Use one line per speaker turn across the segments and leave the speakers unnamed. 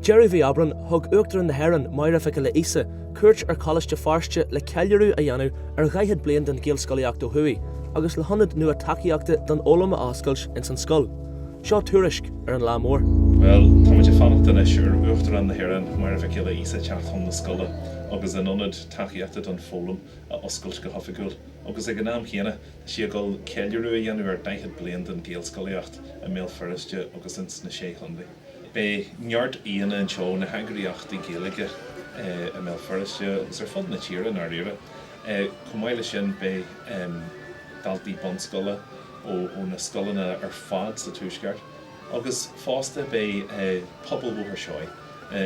deireadh mhí Aibreáin, thug Uachtarán na hÉireann, Máire Mhic Giolla Íosa, cuairt ar Choláiste Feirste le ceiliúradh a dhéanamh ar dhaichead bliain den Ghaelscolaíocht ó thuaidh agus le hionad nua tacaíochta don fhoghlaim a oscailt ins an scoil. Seo tuairisc ar an lá mór.
Bhuel, tá muid ag fanacht anois ar Uachtarán na hÉireann, Máire Mhic Giolla Íosa, teacht chun na scoile agus an ionad tacaíochta don foghlaim a oscailt go hoifigiúil. Agus ag an am chéanna, tá sí ag dul ceiliúradh a dhéanamh ar 40 bliain den Ghaelscolaíocht i mBéal Feirste agus ins na Sé Chontae. Beidh neart aíonna anseo ó na heagraíochtaí Gaeilge i mBéal Feirste agus ar fud na tíre i ndáiríre. Chomh maith leis sin beidh daltaí bunscoile ó na scoileanna ar fad sa Tuaisceart agus fosta beidh pobal Bhóthar Seoighe,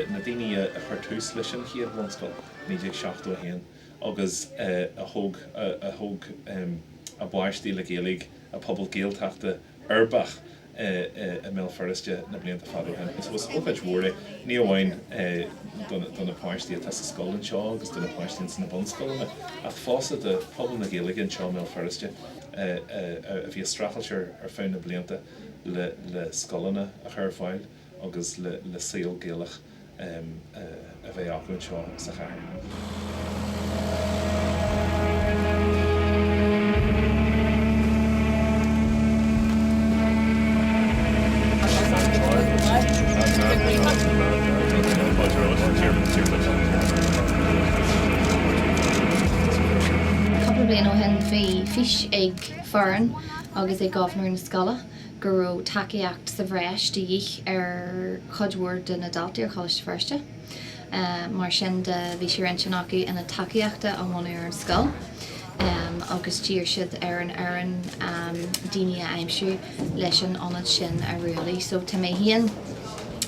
na daoine a chuir tús leis an chéad bhunscoil, 1971, agus a thóg a thóg a bpáistí le Gaeilge, an pobal Gaeltachta uirbeach i mBéal Feirste na blianta fada ó shin. So is ócáid mhór é, ní amháin do na páistí atá sa scoil anseo agus do na páistí ins na bunscoileanna, ach fosta do phobal na Gaeilge anseo i mBéal Feirste a bhí ag streachailt ar feadh na blianta le scoileanna a chur ar fáil agus le saol Gaelach a bheith acu anseo sa chathair.
Cúpla bliain ó shin bhí fís ag foireann agus ag gobharnóir na scoile go raibh tacaíocht sa bhreis de dhíth ar chuid mhór de na daltaí ar Choláiste Feirste. Mar sin de, bhí sé ar intinn acu ionad tacaíochta a bhunú ar an scoil agus d'iarr siad ar an fhoireann daoine a aimsiú leis an ionad sin a rialadh. So tá mé féin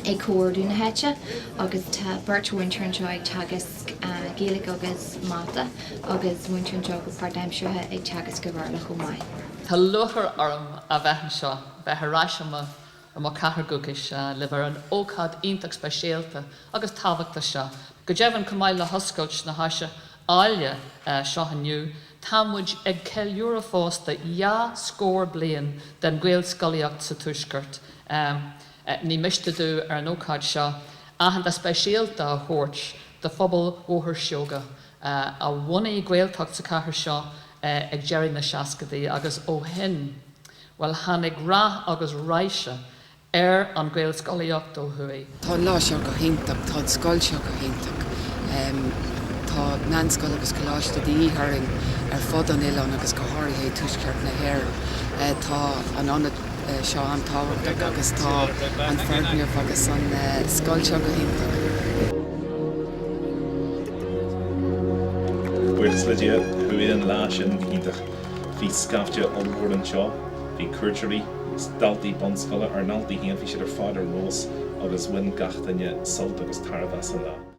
ag comhordú na háite agus tá beirt mhúinteoir anseo ag teagasc Gaeilge agus Mata agus múinteoir anseo go páirtaimseartha ag teagasc an Bhéarla chomh maith.
Tá lúcháir orm a bheith anseo, bheith ar ais i mo i mo chathair dhúchais libh ar an ócáid iontach speisialta agus tábhachtach seo. Go deimhin, chomh maith le hoscailt na háise áille seo inniu, tá muid ag ceiliúradh fosta dhá scór bliain den Ghaelscolaíocht sa Tuaisceart. Ní miste domh ar an ócáid seo aitheantas speisialta a thabhairt do phobal Bhóthar Seoighe, a bhunaigh Gaeltacht sa chathair seo ag deireadh na seascadaí agus ó shin, bhuel, tháinig rath agus raidhse ar an Ghaelscolaíocht ó thuaidh.
Tá an lá seo go hiontach, tá an scoil seo go hiontach. Tá meánscoil agus coláiste de dhíth orainn ar fud an oileáin agus go háirithe i dtuaisceart na hÉireann. Tá an ionad seo an-tábhachtach agus tá an foirgneamh agus an scoil seo go hiontach.
Buíochas le Dia, chuaigh an lá sin go hiontach. Bhí scaifte ollmhór anseo, bhí cuairteoirí, daltaí bunscoile, ár ndaltaí féin, bhí siad ar fad ar fheabhas agus bhain gach duine sult agus tairbhe as an lá.